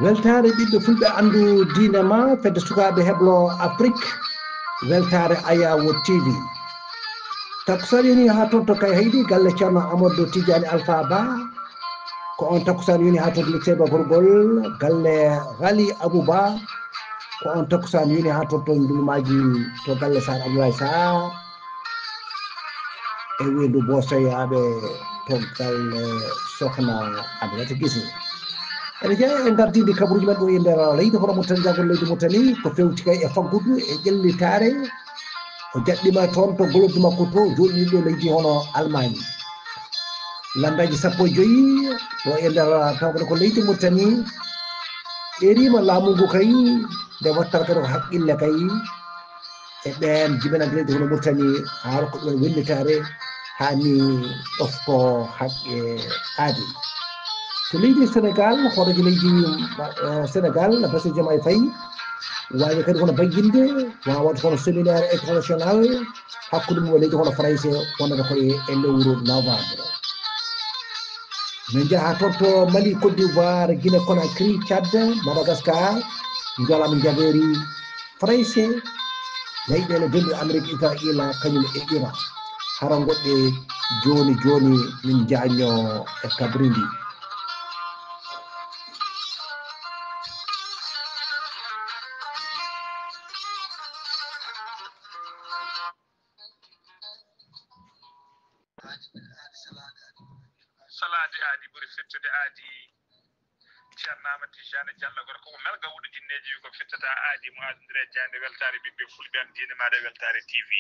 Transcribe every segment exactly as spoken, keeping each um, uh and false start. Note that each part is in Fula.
Weltaare ɓiɓɓe fulɓe anndu diine ma, fedde sukaaɓe heblo Afrik, weltaare Ayawo T V. Takkusaan yoni haa toon to Kayhayɗi, galle Ceerno Amadou Tidiani Alpha Ba. Ko on takkusaan yoni haa toon to Lutteɓe Gorgol, galle Ghali Abou Ba. Ko on takkusaan yoni haa toon to Ndulmaaji to galle Sar Abdoulaye Sar. E weendu Boosoyaaɓe to galle Sokhna Aminata Gise. Ene jeyaa e ngardiidi kabaruuji men ɗo e nder leydi hono Mauritanie, jagol leydi Mauritanie, ko fewti kay e faggudu e ƴellitaare. O jaɓɓiima toon to golordu makko to, jooɗiiɗo leydi hono Allemagne. Lanndaaji sappo e joyi ɗo e nder tawde ko leydi Mauritanie. Ɓeeriima laamu ngu kay, nde wattata kadi ko haqqille kay. E ɓeen jibinande leydi hono Mauritanie, haa rokka ɗumen wellitaare, haa ni ɗofto haqqe aadi. To leydi Sénégal, hooreejo leydi, eh, Sénégal, Bassirou Diomaye Faye, waawi kadi hono bayyinde, waawa waɗde hono séminaire international hakkunde mum e leydi hono Farayse, wonata koye e lewru novembre. Min njaha toon to Mali, Côte d'Ivoire, Guinée Conakry, Tchad, Madagascar, njolami jabeeri Farayse, leyɗeele denɗe Amerik, Israayiila, kañum e Iran. Hara ngoɗɗe jooni jooni min njañño e kabri ndi. Salaade aadi ɓuri fettude aadi. Ceerno Amadou Tijjani Diallo, gorko mo Melga Wuɗo Jinneeji, wi ko fettata aadi mo aadondire jaande weltaare ɓiɓɓe fulɓe am diine maaɗa weltaare T V.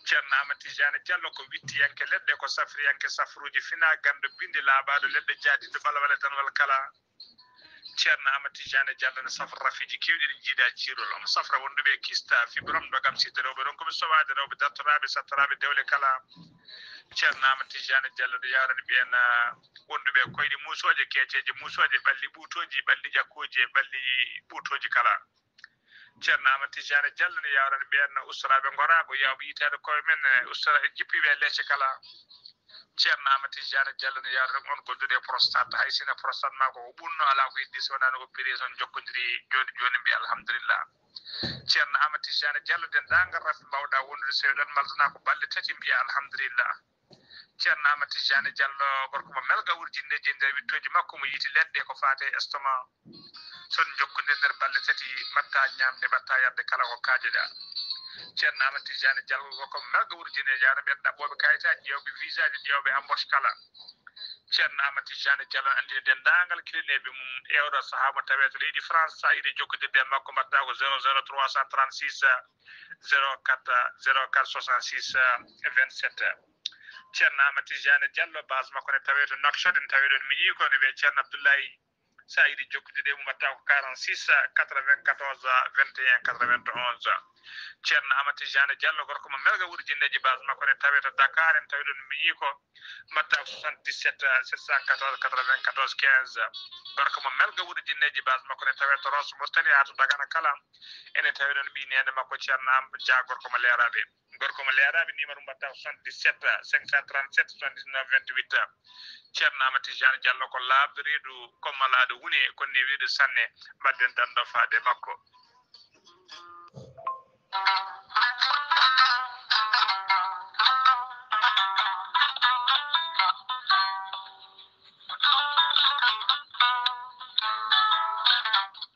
Ceerno Amadou Tijjani Diallo ko wittiyanke leɗɗe, ko safriyanke safruuji fina ganndo binndi laaɓaaɗo leɗɗe jaadiiɗo ɓalwale danwal kala. Ceerno Amadou Tijjani Diallo no safra rafiiji keewɗi ɗi jiida ciirol. Omo safra wonduɓe e kista, fibrome, ndogam, sidde rewɓe, ronkuɓe sowaade rewɓe, dartoraaɓe, sattoraaɓe dewle kala. Ceerno Amadou Tijjani Diallo no yawrani ɓeen, ah, wonduɓe e koyɗe muusooje, keeceeje muusooje, ɓalli ɓuutooji, ɓalli ƴakkooji e ɓalli ɓuutooji kala. Ceerno Amadou Tijjani Diallo no yawrani ɓeen ustoraaɓe ngoraago, yawɓe yitaade koye men, eh, ustora e jippiiɓe e leece kala. Ceerno Amadou Tijjani Diallo no yawrani on gonduɗo e prostate, hay sinno prostate maa ko o ɓunno, alaa ko heddi so wonaa no opération jokkondiri jooni jooni, mbiya alhamdulillah. Ceerno Amadou Tijjani Diallo, denndaangal rafi mbaawɗaa wondude, so ɗon maltanaa ko balɗe tati, mbiya alhamdulillah. Ceerno Amadou Tijjani Diallo, gorko mo Melga Wuɗo Jinneeji, e nder wittooji makko mo yiiti leɗɗe ko faati e estomac. So on njokkondirii nder balɗe tati, mbaɗtaa ñaamde, mbaɗtaa yarde kala ko kaajeɗaa. Ceerno Amadou Tijjani Diallo, gorko mo Melga Wuɗo Jinneeji, ana ɓeen ɗaɓɓooɓe kayitaaji, ƴeewɓe visaaji, ƴeewɓe embauche kala. Ceerno Amadou Tijjani Diallo anndini denndaangal kilineeɓe mum e oɗo sahaa mo tawee to leydi France, so a yiɗi jokkondirde e makko, mbaɗtaa ko zéro zéro trois cent trente-six, zéro quatre, zéro quatre soixante-six, vingt-sept. Ceerno Amadou Tijjani Diallo, base makko ne tawee to Nouakchott, ne tawee ɗoon miñi ko ne wiyee Ceerno Abdoulaye. So a yiɗi jokkude e mum, mbaɗtaa ko quarante-six, quatre-vingt-quatorze, vingt et un, quatre-vingt-onze. Ceerno Amadou Tijjani Diallo, gorko mo Melga Wuɗo Jinneeji, base makko ne tawee to Dakar, ne tawee ɗoon miñi ko, mbaɗtaa ko soixante-dix-sept, sept cent quatorze, quatre-vingt-quatorze, quinze. Gorko mo Melga Wuɗo Jinneeji, base makko ne tawee to Rosso Mauritanie haa to Dagana kala. Ene tawee ɗoon ɓii neene makko Ceerno Am Dia, gorko mo Leeraaɓe. Gorko mo Leeraaɓe, numéro mbaɗtaa ko soixante-dix-sept, cinq cent trente-sept, soixante-dix-neuf, vingt-huit. Ceerno Amadou Tijjani Diallo ko laaɓɗo reedu, ko malaaɗo wune, ko newiiɗo sanne. Mbaɗden danndo faade e makko.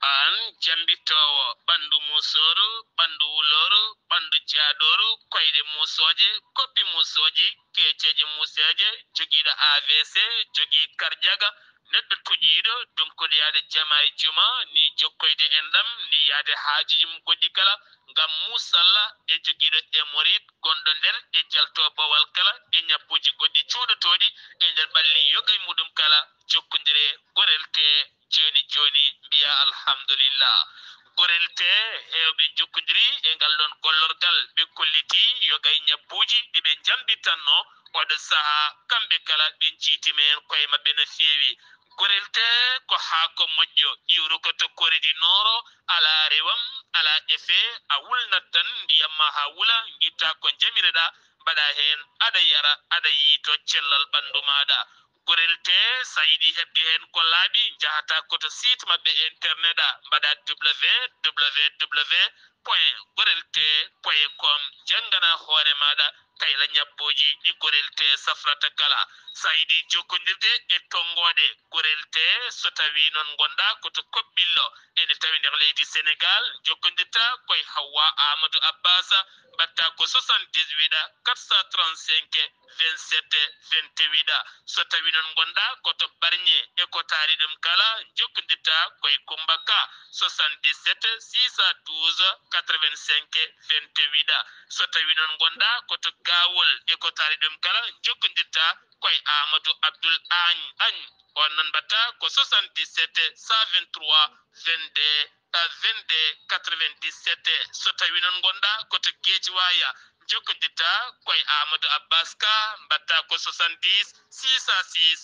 Aan jambittoowo ɓanndu muusooru, ɓanndu wulooru, ɓanndu jaaɗooru, koyɗe muusooje, koppi muusooji, keeceeje muuseeje, jogiiɗo A V C, jogii karjaga, neɗɗo tuƴiiɗo, donkuɗo yaade jama e juma, ni jokkoyde enɗam, ni yaade haajuuji mum goɗɗi kala, ngam muusalla e jogiiɗo hémorroïde gonɗo nder e jalto bawal kala e ñabbuuji goɗɗi cuuɗotooɗi e nder ɓalli yoga e muɗum kala, jokkondire gorel tee jooni jooni, mbiya alhamdulillah. Gorel tee heewɓe njokkondiri e ngal ɗoon gollorgal, ɓe kolliti yoga e ñabbuuji ɗi ɓe njambitanno oɗo sahaa, kamɓe kala ɓe njiitima heen koye maɓɓe no feewi. Gorel tee ko haako moƴƴo, iwru ko to Corée du Nord, alaa rewam, alaa effet, a wulnat tan ndiyam ma haa wula, ngitta ko njamireɗaa, mbaɗa heen, aɗa yara, aɗa yiyto cellal ɓanndu maaɗa. Gorel T, so a yiɗi heɓde heen ko laaɓi, njahata ko to site maɓɓe internet a, mbaɗa www point gorel t point com, janngana hoore maaɗa kayla ñabbooji ɗi Gorel T safrata kala. So a yiɗi jokkondirde e tonngooɗe Gorel T, so tawii noon ngonɗaa ko to Koɓɓillo, ene tawi nder leydi Senegaal, jokkondirta ko e Hawwa Amadou Abbas, mbaɗta ko soixante-dix-huit quatre cent trente-cinq vingt-sept vingt-huit. So tawii noon ngonɗaa ko to Barñe e ko taari ɗum kala, jokkondirta ko e Kummba Ka, soixante-dix-sept six cent douze quatre-vingt-cinq vingt-huit. So tawii noon ngonɗaa ko to Gaawol e ko taari ɗum kala, jokkondirta ko e Amadou Abdoul Agne. Agne. On noon mbaɗta ko soixante-dix-sept cent vingt-trois vingt-deux vingt-deux quatre-vingt-dix-sept. So tawii noon ngonɗaa ko to Geejawaay, jokkondirta ko e Amadou Abbas Ka, mbaɗta ko soixante-dix six cent six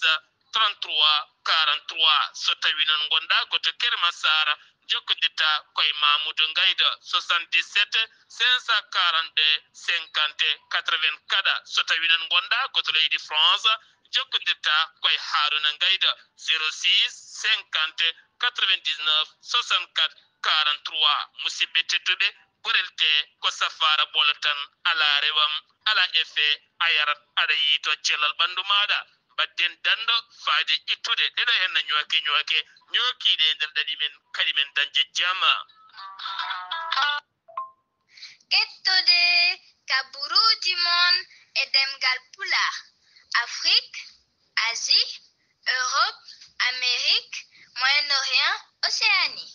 trente-trois quarante-trois. So tawii noon ngonɗaa ko to Kër Massar, jokkondirta ko e Mamoudou Ngayda, soixante-dix-sept cinq cent quarante-deux cinquante quatre-vingt-quatre. So tawii noon ngonɗaa ko to leydi France, jokkondirta ko e Haruna Ngayda, zéro six cinquante quatre-vingt-dix-neuf soixante-quatre quarante-trois. Musidɓe tedduɓe, Gorel T ko safaara ɓolo tan, alaa rewam, alaa effet, a yarat, aɗa yiytoo cellal ɓanndu maaɗa. Mbaɗden danndo faade ittude ɗeɗo henna ñooke ñooke ñookiiɗe e nder ɗaɗi men, kadi men dañde jam. Kettode kaburuuji mon e ɗemngal Pulaar, Afrik, Asie, Europe, Amérique, Moyen-Orient, Océanie.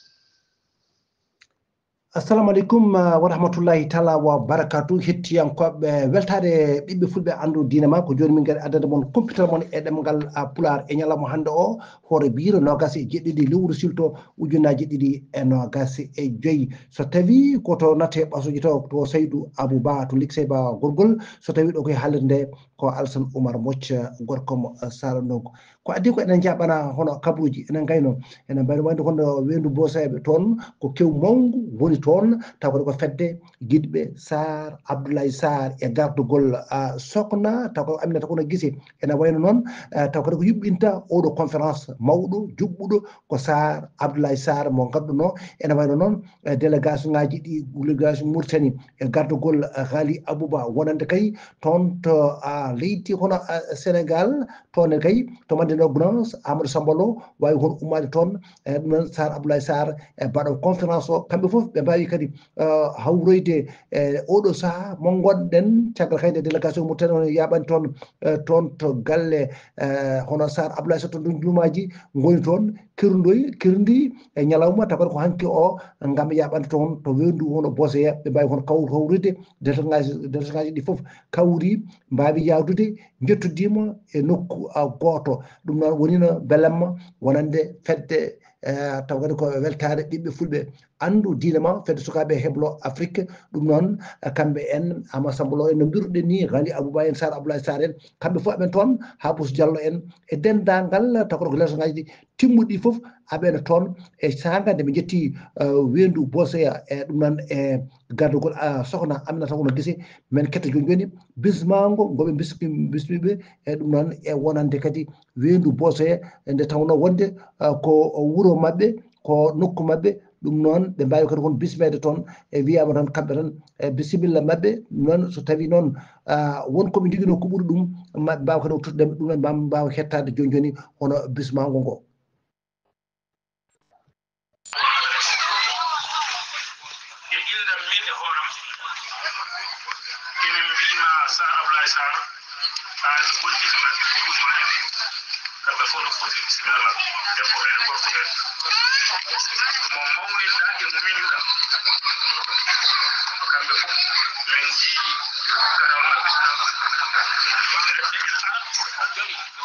Assalamu aleykum, ah, wa rahmatullahi taala wa barakatuh. Hettiyankooɓe, weltaade ɓiɓɓe fulɓe anndu diine ma, ko jooni min ngari addande mon kumpital mon e ɗemngal, ah, Pulaar e ñalawma hannde o, hoore biire noogaas e jeɗɗiɗi lewru silto ujunnaaji ɗiɗi e noogaas e joy. So tawii ko to natte ɓasuuji taw to Saydu Abou Ba to Liksey Ba Gorgol, so tawii ɗo koye haalirde nde ko Alsan Oumar Mbodj, gorko mo, ah, Sara Ndongo. Ko adii ko enen njaɓana hono kabaruuji, enen ngayno, enen mbayno wayde kono weendu Booseeɓe toon, ko kew mawngu woni toon, taw kadi ko fedde Giɗɓe Sarr, Abdoulaye Sarr e gardugol, ah, Sokna, taw ko Aminata Kono Gise ene wayno noon, ah, taw kadi ko yuɓɓinta oɗo conférence mawɗo, juɓɓuɗo ko Sarr, Abdoulaye Sarr mo ngannduɗaa ene wayno noon, eh, délégation ngaji ɗi, délégation Mauritanie e gardugol, eh, Ghali Abouba wonande kay toon to, ah, leydi hono, ah, Sénégal, toon ne kay to Madina Gounass, Amadou Samba Lo waawi hono ummaade toon, eh, ɗum noon Sarr Abdoulaye Sarr, eh, mbaɗo conférence o, kamɓe fof ɓe mbaawi kadi, eh, hawroyde, eh, oɗo sahaa mo ngonɗen, caggal kay nde délégation Mauritanie o yaaɓani toon, eh, toon to galle, eh, hono Sarr Abdoulaye Sarr to Ndunjumaaji ngoni toon, kirndoyi, kirndi e ñalawma, taw kadi ko hanki o ngam yaaɓande toon to weendu hono Booseeɓe, ɓe mbaawi hono kaw-, hawrude, dentalngaaji, dentalngaaji ɗi fof kawri, mbaawi yahdude, njettodiima e nokku, ah, gooto. Ɗum noon wonino belamma wonande fedde, eh, taw kadi ko weltaare ɓiɓɓe fulɓe anndu diine ma, fedde sukaaɓe heblo Afrique. Ɗum noon, eh, kamɓe en, Ama Samba Lo en, no mbiruɗen ni, Ghali Abouba en, Sarr Abdoulaye Sarr en, kamɓe fof aɓen toon, Habous Diallo en, e denndaangal taw kadi ko leesngaaji ɗi timmuɗi ɗi fof aɓeene toon. E saanga nde ɓe njetti, eh, weendu Booseeɓe, e ɗum noon e gardugol, ah, Sokna Aminata Kono Gise, men ketta jooni jooni bismaango ngo ɓe bismi-, bismiɓe, e ɗum noon e wonande kadi weendu Booseeɓe, nde tawnoo wonde, ah, ko wuro maɓɓe, ko nokku maɓɓe, ɗum noon ɓe mbaawi kadi kon bismeede toon, e wiyaama tan kamɓe tan, e bisimilla maɓɓe. Ɗum noon so tawii noon, ah, won ko ɓe njoginoo ko ɓuri ɗum, ma ɓe mbaawa kadi o tottude ɗum, ɓe mbaawa hettaade jooni jooni hono bismaango ngo. E inndam min e hooram, emin mbiy ma Sar Ablaye Sar, aan e wondiɓe maɓɓe ko wuro maɓɓe, kamɓe fof no poti bisimilla maɓɓe, debbo heen, gorko heen. Mo mawninɗaa e mo miñuɗaa, kamɓe fof min njii garal maɓɓe. Neɗɗo ene ara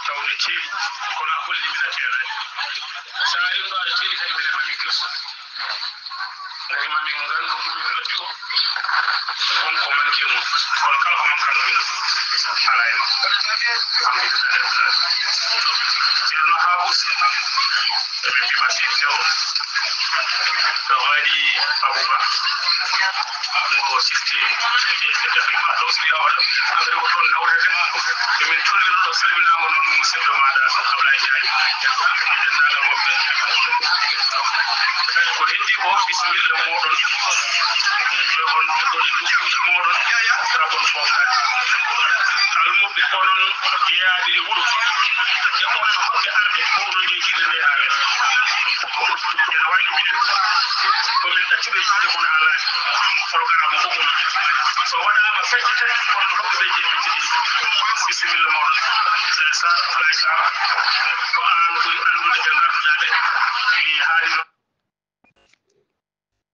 tawde ceeli, kono a holli min a ceelaani. So a rimɗo aɗa ceeli kadi minen ma min kirso. Ngati ma min nganndu ko min noddi o, won ko manki e mum. Kono kala ko mankanɗo min alaa e makko. Alhamdulillahi rabbil alamin. Ceerno Haabus, emin mbima seydi Jaw, to Ghali Abouba. Mo sifti e dafi ma ɗo si yawa, engrais ko toon nawrete. Emin tolnino ɗo salminaama noon musidɗo maaɗa Ablaye Ndiaye, e denndaangal wonɓe. Ko heddi ko, bisimilla mooɗon. Yo on puɗɗori nokkuuji mooɗon, rabon foofaade. Almuɓɓe onon jeyaaɓe e wuro, e onon hoɓɓe arɓe, ko onon jeyi jiɗde nde haa weeso. Ene wayi no minen, ko min ɗaccuɓe jiɗde mon haa laaɓi, programme fof ko noon. So waɗaama fecce tati, kono ɗo ɓe jeeyi ɓe jogii. Bisimilla mooɗon. Eh, Sar, Ablaye Sar, ko aan ɓuri anndude ɓe ngarduɗaa ɓe. Mi haali noon.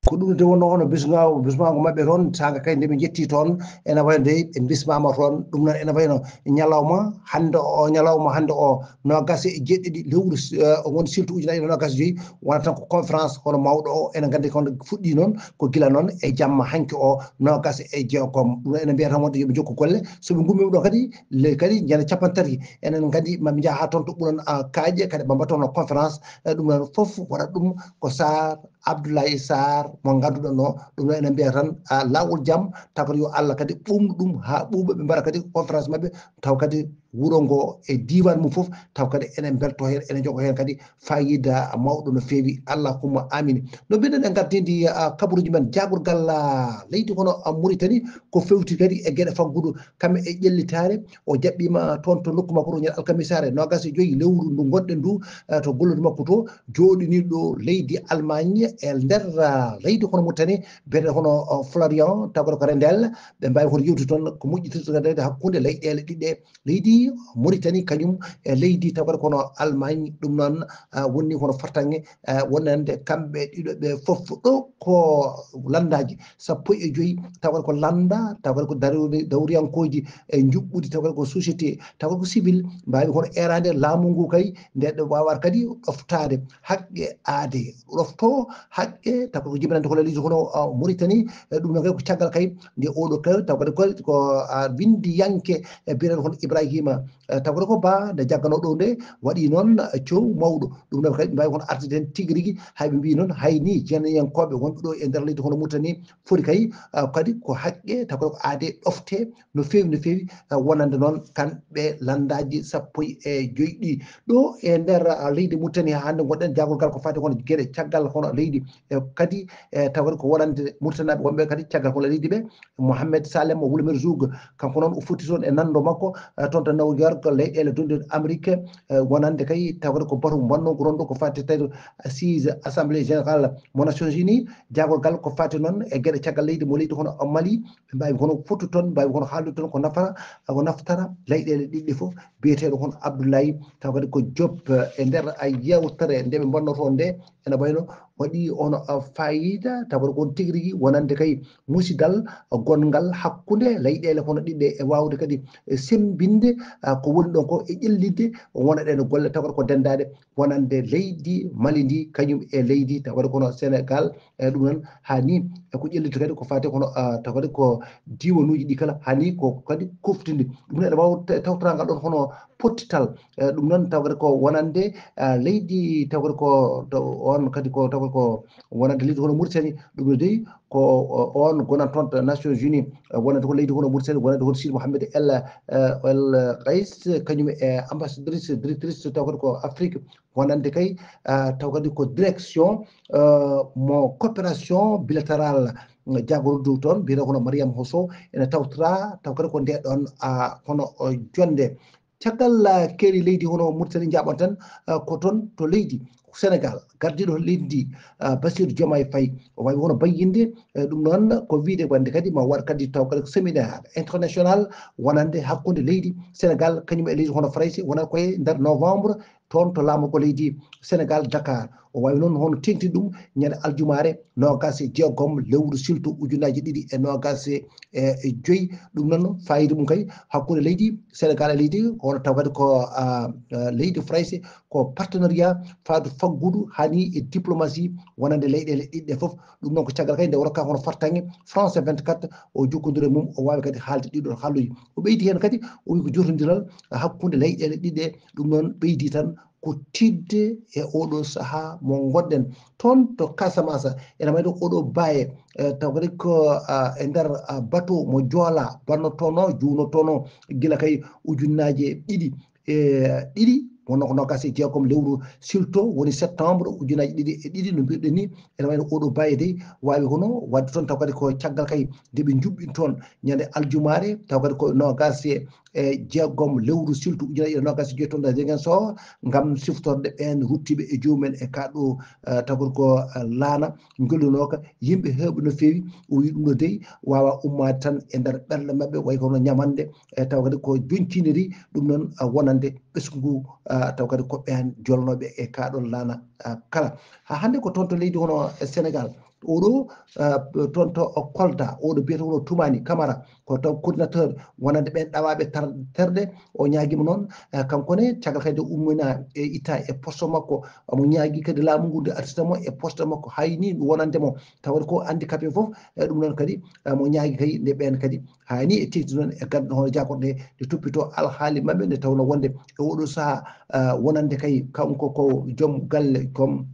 Ko ɗum de wonno hono bisma-, bismaago maɓɓe toon, saanga kay nde ɓe njetti toon, ene wayno dey ɓe bismaama toon. Ɗum noon ene wayno ñalawma hannde o, ñalawma hannde o, noogas e jeeɗiɗi lewru, eh, o woni siltu ujunaaji ɗiɗi e noogas e joyi, wonata tan ko conférence hono mawɗo o, ene nganndi kono fuɗɗii noon ko gila noon e jamma hanki o, noogas e jeegom. Ɗum noon ene mbiya tan wonde yo ɓe njokku golle, so ɓe ngummiima ɗo kadi, le-, kadi ñande capanɗe tati, enen nganndi ma ɓe njaha haa toon to Ɓunan, ah, Kaaƴe, kadi ɓe mbaɗa toon conférence, eh, ɗum noon fof waɗata ɗum ko Sarr, Abdoulaye Sarr mo ngannduɗon o, ɗum noon enen mbiya tan, ah, laawol jam, taw kadi yo Allah kadi ɓuuɓnu ɗum haa ɓuuɓa, ɓe mbaɗa kadi conférence maɓɓe, taw kadi wuro ngo e diiwaan mum fof, taw kadi enen mbelto heen, enen njogo heen kadi faayiida mawɗo no feewi, allahumma amin. No mbiɗen en ngartindi, ah, kabaruuji men, jaagorgal, ah, leydi hono, ah, Mauritanie, ko fewti kadi e geɗe faggudu kam e ƴellitaare. O jaɓɓiima toon to nokku makko to ñande alkamisaare noogas e joyi lewru ndu ngonɗen ndu, eh, to gollude makko to, jooɗiniiɗo leydi Allemagne e nder, ah, leydi hono Mauritanie, biyetee hono, oh, Florian, taw kadi ko Rendel. Ɓe mbaawi hono yewtude toon ko moƴƴitirta kadi hakkunde leyɗeele ɗiɗi ɗe, leydi Mauritanie kañum e leydi taw kadi kono Allemagne. Ɗum noon, ah, woni hono fartaŋŋe, ah, wonande kamɓe ɗiɗo ɓe fof ɗo ko lanndaaji sappo e joyi, taw kadi ko lannda, taw kadi ko dawri-, dawriyankooji e njuɓɓudi, taw kadi ko société, taw kadi ko civil, mbaawi kono eeraade laamu ngu kay, nde ɗo waawata kadi ɗoftaade haqqe aade, ɗofto haqqe, taw kadi ko jibinande hono leydi hono, ah, Mauritanie, e ɗum noon kadi ko caggal kay nde oɗo kay, taw kadi ko, ko, ah, winndiyanke, e biyeteeɗo hono Ibrahima, eh, taw kadi ko Ba nde jagganoo ɗo nde, waɗi noon, eh, coow mawɗo. Ɗum noon kadi mbaawi kono artude heen tigi rigi, hay ɓe mbii noon hay ni jeenayankooɓe wonɓe ɗo e nder leydi hono Mauritanie foti kay, ah, kadi ko haqqe, taw kadi ko aade ɗofte no feewi, no feewi, ah, wonande noon kamɓe lanndaaji sappo e joyi ɗi. Ɗo e nder, ah, leydi Mauritanie haa hannde ngonɗen jaagorgal ko faati kono geɗe caggal hono leydi, e kadi, e taw kadi ko wonande Mauritanie wonɓe kadi caggal hono leydi ɓe, Mohamed Salem Woulemerzoug, kanko noon o foti toon e nanndo makko, eh, toon to New York, leyɗeele donɗe Amérique, eh, wonande kay taw kadi ko batu mbannoo ko ronndo ko faati tawi to Assise Assemblée Générale mo Nations Unies, jaagorgal ko faati noon e geɗe caggal leydi mo leydi hono Mali, ɓe mbaawi hono fottu toon, mbaawi hono haaldude toon ko nafata, ko naftata leyɗeele ɗiɗi ɗe fof, biyeteeɗo hono Abdoulaye, taw kadi ko Diop, eh, e nder a yewtere nde ɓe mbannoo toon nde, ene wayno waɗi ono, ah, faayiida, taw kadi ko on tigi rigi wonande kay musidal, ah, gonngal hakkunde leyɗeele hono ɗiɗi ɗe e waawde kadi, eh, semmbinde, ah, ko woni ɗon ko e ƴellitde wonande ɗeen golle, taw kadi ko denndaade wonande leydi Mali ndi, kañum e leydi taw kadi kono Sénégal, e ɗum noon haa ni e ko ƴelliti kadi ko faati kono, ah, taw kadi ko diiwanuuji ɗi kala haa ni ko kadi kuftindi. Ɗum noon ene waawa te-, tawtoraangal ɗon hono pottital, eh, ɗum noon taw kadi ko wonande, ah, leydi, taw kadi ko to, on kadi ko, taw kadi ko wonande leydi hono Mauritanie, ɗum ne dey ko, o, on gonat toon to Nations Unies, eh, wonande ko leydi hono Mauritanie, wonande hono Sidi Mohamed El, eh, El Kais, kañum e ambassadrice, directrice, taw kadi ko Afrique, wonande kay, ah, taw kadi ko direction, eh, mo coopération bilatérale, mm, jaagordu toon, mbiyetee hono Mariam Hoso, ene tawtora, taw kadi ko nde ɗon, ah, hono, o, jonnde. Caggal, ah, keeri leydi hono Mauritanie, njaɓan tan, ah, ko toon to leydi Sénégal, gardiiɗo leydi ndi, ah, Bassirou Diomaye Faye, o waawi hono bayyinde, eh, ɗum noon ko wiyde wonde kadi ma waɗ kadi taw kadi ko séminaire international wonande hakkunde leydi Sénégal kañum e leydi hono Farayse, wonata koye nder novembre, toon to laamorgo leydi Sénégal, Dakar. O waawi noon hono teeŋti ɗum ñande aljumaare noogaas e jeegom lewru silto ujunnaaji ɗiɗi e noogaas e joyi. Ɗum noon, faayiida mum kay hakkunde leydi Sénégal e leydi, hono taw kadi ko, ah, ah, leydi Farayse, ko partenariat faadu faggudu haa ni e diplomatie wonande leyɗeele ɗiɗi ɗe fof. Ɗum noon ko caggal kadi nde o rokka hono fartaŋŋe France vingt-quatre, o jokkondira e mum, o waawi kadi haalde ɗiɗon haalluuji. O ɓeydi heen kadi, o wi ko jotondiral hakkunde leyɗeele ɗiɗi ɗe, ɗum noon ɓeydi tan ko tiiɗde e oɗo sahaa mo ngonɗen toon to Casamance. Ene wayi no oɗo baaye, eh, taw kadi ko, ah, e nder, ah, bateau mo Joola bannotono, juunotono gila kay ujunnaaje ɗiɗi e ɗiɗi, wonno ko noogaas e jeegom lewru silto, woni septembre ujunnaaje ɗiɗi e ɗiɗi, no mbiruɗen ni. Ene wayi no oɗo baaye dey waawi hono waɗde toon, taw kadi ko caggal kay nde ɓe njuɓɓin toon ñande aljumaare, taw kadi ko noogaas e e jeegom lewru silto ujunaaji ɗiɗi e noogaas e joy toon to Ziguinchor, ngam siftorde ɓeen ruttiiɓe e jomumen e kaa ɗo, eh, taw kadi ko, eh, laana njollinooka yimɓe heewɓe no feewi. O wiyi ɗum ɗo dey waawaa ummaade tan e nder ɓerɗe maɓɓe, wayi kono ñamannde, e taw kadi ko joñciniri ɗum noon, eh, wonande ɓesngu ngu, eh, taw kadi ko ɓeen jolnooɓe e kaa ɗoon laana, eh, kala. Haa hannde ko toon to leydi hono, eh, Senegaal. Oɗo, eh, toon to Kolda, oɗo biyetee ko Toumani Camara, ko taw coordinateur wonande ɓeen ɗawaaɓe tar-, terɗe. O ñaagiima noon, eh, kanko ne, caggal kadi nde ummina e itta e poste makko, omo ñaagii kadi laamu ngu nde artirta mo e poste makko, hay ni wonande mo, tawa ko handicapé fof, eh, ɗum noon kadi, eh, mo ñaagii kadi nde ɓeen kadi, hay ni e teeŋti noon e gannde hono jaakorɗe ɗe toppitoo alhaali maɓɓe, nde tawnoo wonde e oɗo sahaa, eh, wonande kay kanko ko joom galle, comme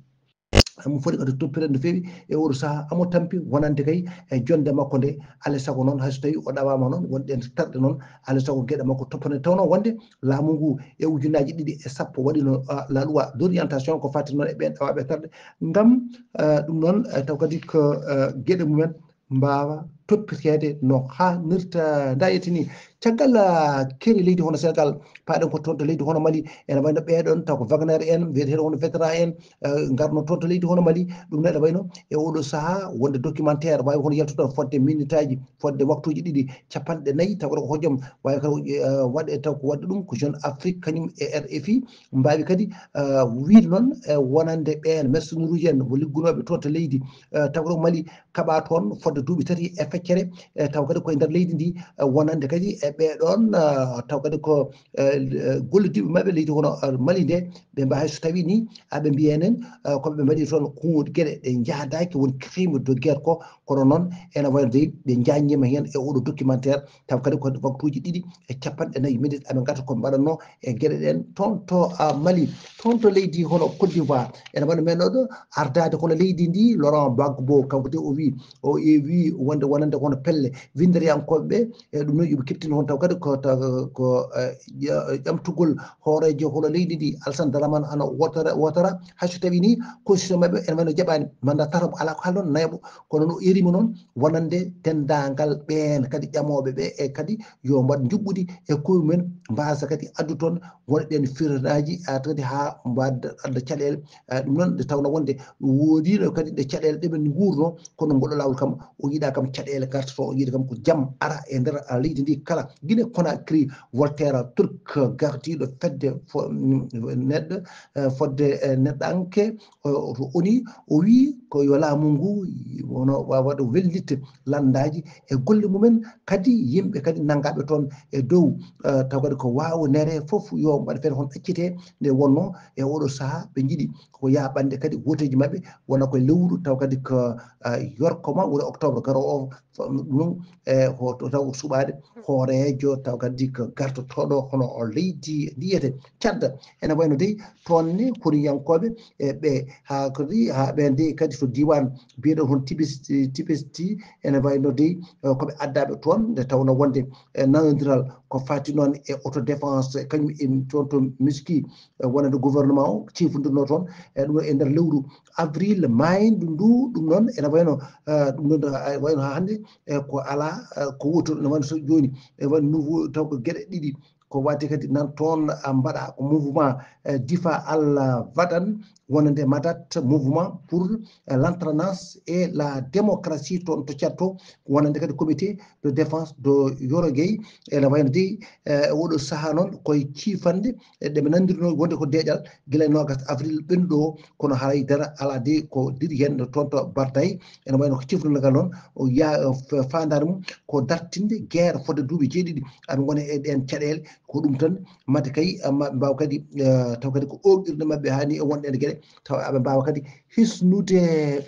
mo foti kadi toppitee no feewi e oɗo sahaa, omo tampi wonande kay e jonnde makko nde. Alaa e sago noon, hay so tawii o ɗawaama noon, wonde en terɗe noon, alaa e sago geɗe makko toppane. Tawnoo wonde laamu ngu e ujunnaaji ɗiɗi e sappo waɗino, ah, la loi d'orientation ko faati noon e ɓeen ɗawaaɓe terɗe, ngam, ah, ɗum noon, eh, taw kadi ko, eh, geɗe mumen mbaawa toppiteede no haanirta. Ndaa yetti ni, caggal, ah, keeri leydi hono Senegaal, paaɗen ko toon to leydi hono Mali, ene wayi no ɓee ɗoon, taw ko Wagner en, mbiyetee hono vétéran en, eh, ngarno toon to leydi hono Mali. Ɗum ne ene wayi no e oɗo sahaa wonde documentaire waawi hono yaltude toon fodde minitaaji, fodde waktuuji ɗiɗi, capanɗe nayi, taw ko hojom waawi kadi, eh, waɗe, taw ko waɗde ɗum ko Jeune Afrique, kañum e R F I mbaawi kadi, eh, wiyde noon, eh, wonande ɓeen mercenaires uji en, wo liggunooɓe toon to leydi, eh, taw ko Mali kaɓaa toon fodde duuɓi tati e feccere, eh, taw kadi koye nder leydi ndi, eh, wonande kadi e ɓee ɗoon, eh, taw kadi ko, eh, eh, gollidiiɓe maɓɓe leydi hono, eh, Mali nde, ɓe mbawi hay so tawi ni, aɓe mbiya enen, eh, ko ɓe mbaɗi toon kuuɗe geɗe ɗe njahdaaki, won crime de guerre ko, kono noon ene wayno dey ɓe njaññiima heen e oɗo documentaire, taw kadi ko waktuuji ɗiɗi e capanɗe nayi minutes aɓe ngarta ko mbaɗatnoo e geɗe ɗeen toon to, ah, Mali, toon to leydi hono Côte d'Ivoire. Ene wano men oɗo ardaade kono leydi ndi, Laurent Gbagbo, kanko de o wi, o e wi wonde wonande kono pelle winnderiyankooɓe ɓe, e ɗum noon yoɓe keɓtin hon taw kadi ko, taw ko, eh, ƴa-, ƴamtugol hooreejo hono leydi ndi, Alassane Dramane Ouattara, Ouattara, hay so tawi ni constitution maɓɓe ene wano jaɓaani, mandat tataɓo alaa ko haalon nayaɓo, kono no erima noon wonande denndaangal ɓeen kadi ƴamooɓe ɓe e kadi yo mbaɗ njuɓɓudi e koye mumen, mbaasa kadi addu toon won ɗeen firnaaji, a tawde haa mbaɗ adda caɗeele. Eh, ɗum noon nde tawno wonde woodiino kadi ɗe caɗeele ɗe ɓe nguurno, kono ngol laawol kam o yiɗa kam caɗeele gartoto, o yiɗi kam ko jam ara e nder, ah, leydi ndi kala. Guinée Conakry, Voltaire Turk gardiiɗo fedde fo-, mm, neɗɗo, eh, fodde, eh, neɗɗanke, o, o, o ni o wi ko yo laamu ngu wono wa-, waɗa wellitte lanndaaji e golle mumen, kadi yimɓe kadi nanngaaɓe toon e dow, eh, taw kadi ko waawnere fof yo mbaɗ feere hon accite nde wonno e oɗo sahaa ɓe njiɗi ko yaaɓande kadi wooteeji maɓɓe wona koye lewru taw kadi ko, eh, yorko ma woni octobre garoowo o, ɗum, eh, ko to taw suɓaade hooreejo taw kadi ko gartotooɗo hono o leydi ndiyete. Cadda ene wayno dey toon ne koriyankooɓe, eh, ɓe haa kadi, haa ɓeen dey kadi to diiwaan biyeɗo toon Tibesti, Tibesti ene wayno dey, eh, ko ɓe addaaɓe toon nde tawno wonde, eh, nanondiral ko faati noon e autodéfense, kañum en toon to Miski, eh, wonande gouvernement o ciifondurnoo toon, eh, ɗum e nder lewru avril, maayndu ndu, ɗum noon ene wayno, eh, ɗum noon, eh, wayno haa hannde, eh, ko alaa, eh, ko woto, ene wayno so jooni, e wayno nouveau, taw ko geɗe ɗiɗi, ko waɗde kadi nan toon, ah, mbaɗa ko mouvement, eh, Difa Al Wadan, wonande Madat, mouvement pour, eh, l'alternance et la démocratie toon to Cad to, wonande kadi comité de défense de Yoro Gueye, ene wayno dey, eh, oɗo sahaa noon koye ciifande, eh, ɗe ɓe nanndirnoo wonde ko deeƴal gila e noogas avril ɓennuɗo o, kono haray dara alaa de ko diri heen no toon to Barday, ene wayno ko cifrungal noon, o ya-, f-, faandaare mum ko dartinde guerre fodde duuɓi jeeɗiɗi, aɓe ngona e ɗeen caɗeele, Ko ɗum tan mate kay, eh, ma-, mbaawa kadi, eh, taw kadi ko ooɓirde maɓɓe haa ni e wonɗe e geɗe, taw aɓe mbaawa kadi hisnude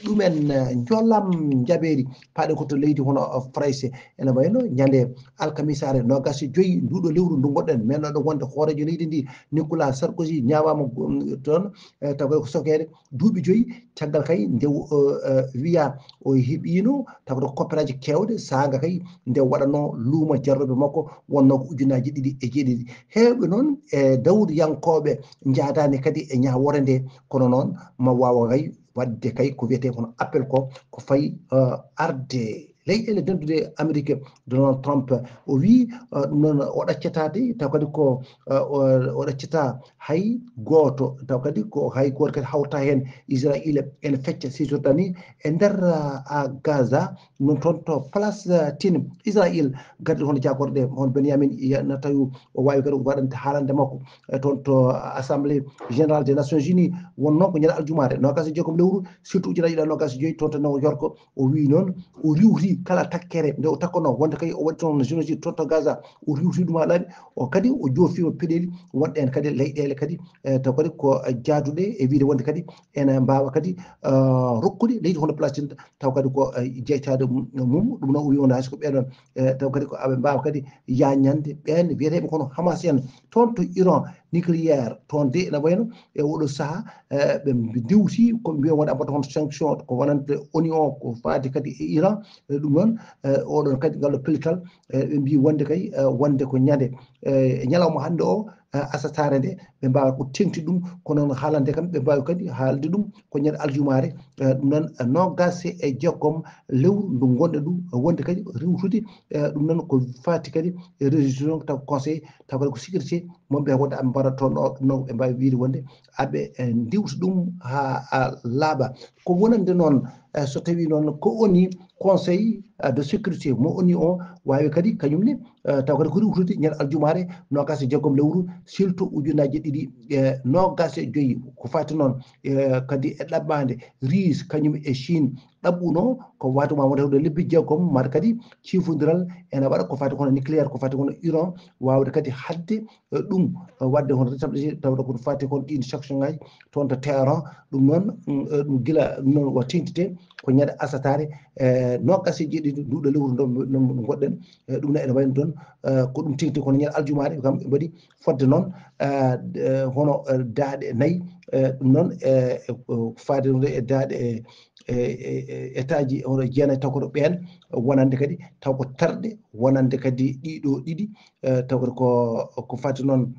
ɗumen, eh, njolam njabeeri, paaɗen ko to leydi hono, eh, Farayse. Ene wayno ñande alkamisaare noogas e joy nduɗo lewru ndu ngoɗɗen, men ɗo wonde hooreejo leydi ndi, Nicolas Sarkozy, ñaawaama, mm, toon, eh, taw kadi ko sokeede duuɓi joyi, caggal kay nde o, eh, wiya o heɓiino taw ko kopperaaji keewɗe, saanga kay nde waɗanoo luuma jarlooɓe makko wonnoo ko ujunnaaji ɗiɗi e jeeɗiɗi. Heewɓe noon e dawriyankooɓe njaadaani kadi e ñaawoore nde, kono noon ma waawa kay waɗde kay ko wiyetee kono appel ko, ko fayi, eh, arde leyɗeele dentuɗe Amerik, Donald Trump, o wii, eh, ɗum noon o ɗaccataa de, taw kadi ko, eh, o, o ɗaccataa hay gooto, taw kadi ko hay gooto kadi hawta heen. Israayiila ene fecca Cisjordanie e nder, eh, Gaza, noon toon to Palestine, Israayiila gardi hono jaagorɗe, hono Benyamin Netanyahu, o waawi kadi waɗande haalande makko, eh, toon to Assemblée Générale des Nations Unies, wonnoo ko ñande aljumaare noogas e jeegom lewru septembre ujunaaji ɗiɗi e noogas e joy toon to New York. O wii noon o riiwti kala takkere nde o takkanoo wonde kay o waɗi toon génocide toon to Gaza, o riiwti ɗum haa laaɓi. O kadi o joofiima peɗeeli wonɗe heen kadi leyɗeele kadi, eh, taw kadi ko jaaduɗe e wiyde wonde kadi ene mbaawa kadi, eh, rokkude leydi hono Palestine, taw kadi ko, eh, jeytaade mum. Ɗum noon o wii wonde hay so ko ɓee ɗoon, eh, taw kadi ko aɓe mbaawa kadi yaañande ɓeen wiyeteeɓe kono Hamas en toon to Iran nucléaire toon de ene wayno e oɗo sahaa, eh, ɓe ndiwti ko mbiya wonde aɓata hono sanction ko wonande ONU o ko faati kadi e Iran. Eh, ɗum noon, eh, oɗon kadi ngal ɗo pellital, eh, ɓe mbii wonde kay, eh, wonde ko ñande, eh, ñalawma hannde o, eh, asataare nde, ɓe mbaawa ko teŋti ɗum, kono noon haalande kam ɓe mbaawi kadi haalde ɗum ko ñande aljumaare, eh, ɗum noon, eh, noogas e jeegom lewru ndu ngonɗen ɗum, eh, wonde kadi riiwtude, eh, ɗum noon ko faati kadi e résolution taw conseil, taw kadi ko sécurité, mo ɓe wonde aɓe mbaɗa toon ɗo, ɗum noon ɓe mbaawi wiyde wonde aɓe, eh, ndiwta ɗum haa, haa laaɓa. Ko wonande noon, eh, so tawii noon ko ONU, Conseil, eh, de sécurité mo ONU o, waawi kadi kañum ne, eh, taw kadi ko riiwtude ñande aljumaare noogas e jeegom lewru septembre ujunaaji ɗiɗi e noogas e joy. Ko faati noon, eh, kadi e ɗaɓɓaande Russie kañum e Chine, ɗaɓɓuno ko waawde ma wonde hewde lebbi jeegom, mbaɗa kadi ciifondiral ene waɗa ko faati kono nucléaire, ko faati kono Iran, waawde kadi haɗde, eh, ɗum, eh, waɗde hono rétablissé, tawde ko faati kono ɗiin sanction ngaji toon to Téhéran. Ɗum noon, mm, eh, ɗum gila ɗum noon o teŋtite ko ñande asataare, eh, noogas e jeeɗiɗi nduɗo lewru ndo, ndo, ndo ngoɗɗen. Eh, ɗum noon ene wayno toon, eh, ko ɗum teŋti kono ñande aljumaare, kam ɓe mbaɗi fodde noon, eh, d-, eh, hono, eh, daaɗe nayi, eh, ɗum noon, eh, eh, ko faade ɗum e daaɗe, eh, e, e, e etaaji hono jeenayi taw kono ɓeen wonande kadi taw ko terɗe wonande kadi ɗiɗo ɗiɗi, eh, taw kadi ko, ko fati noon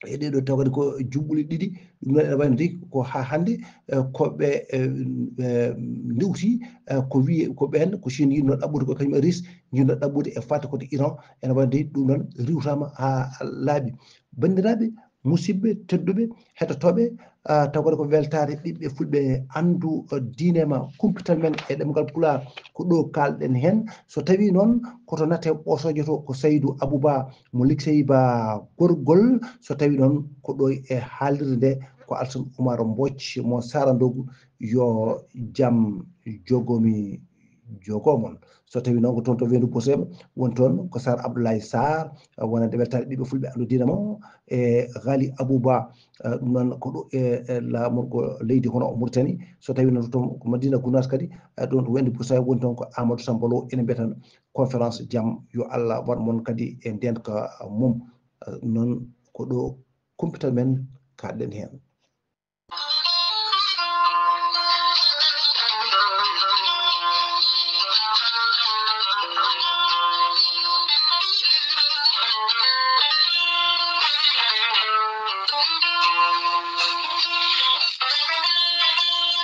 e ɗeɗo taw kadi ko juɓɓuli ɗiɗi. Ɗum noon ene wayno de ko haa hannde, eh, ko ɓe, eh, eh, ndiwti, eh, ko wiye ko ɓeen ko Chine yiɗno ɗaɓɓude ko kañum e Russie yiɗno ɗaɓɓude e fati ko to Iran. Ene wayno de ɗum noon riiwtaama haa laaɓi. Banndiraaɓe, musidɓe tedduɓe, heɗotooɓe, ah, taw kadi ko weltaare ɓiɓɓe fulɓe anndu, eh, diine ma kumpital men e ɗemngal Pulaar, ko ɗo kaalɗen heen. So tawii noon ko to natte ɓoosoojo to ko Saydu Abuba mo Liksey Ba Gorgol, so tawii noon ko ɗo e haalirde nde ko Alsan Umar Mbooc mo Sarandogu, yo jam jogomi jogo mon. So tawii noon ko toon to Weendu Buseeɓe, woni toon ko Saar Abdoulaye Sarr, eh, wonande weltaare ɓiɓɓe fulɓe anndu diine mo, e Ghali Abouba, eh, ɗum noon ko ɗo e, e laamorgo leydi hono Mauritanie. So tawii noon to Madina Gounass kadi, eh, ɗum to Weendu Buseeɓe woni toon ko Amadou Samba Lo, ene mbiyata conférence jam, yo Allah waɗ mon kadi e ndeenka mum. Eh, noon ko ɗo kumpital men kaalɗen heen.